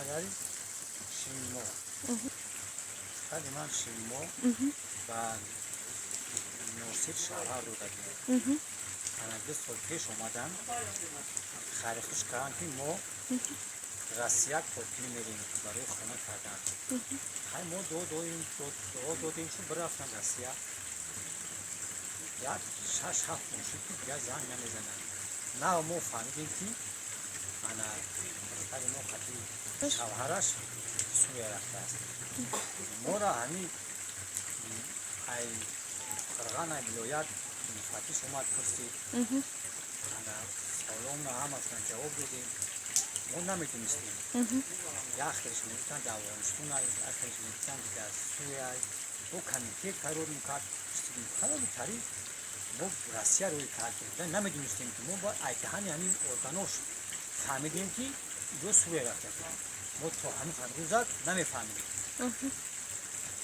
Падари Шимо, падари ман Шимо ба Носир шавҳар додагӣ. Ана 2 сол пеш омадан, хайрхуш карданд, ки мо Россия коркунӣ мерем барои хона кардан. Хай, мо дуо додем, дуо додем, чун бирафтан Россия. Як 6-7 моҳ шуд, ки дигар занг намезананд. Нав мо фаҳмидем, ки ана духтари мо қати шавҳараш Сурия рафтааст. Моро ҳамин ай Қирған, ай вилоят муфаттиш омад, пурсид. Ана саволомона ҳамашона ҷавоб додем. Мо намедонистем, як хелш мегуфтанд, дар Афғонистон, як хелш мегуфтанд, дар Сурия. Бо комитет қарор мекард, қарори тари мо Россия рӯй кардем. Намедонистем, ки мо ба айтиҳани ҳамин органош фаҳмидем, ки ё Сурия рафта. Мо то ҳамин рӯза намефаҳмидем.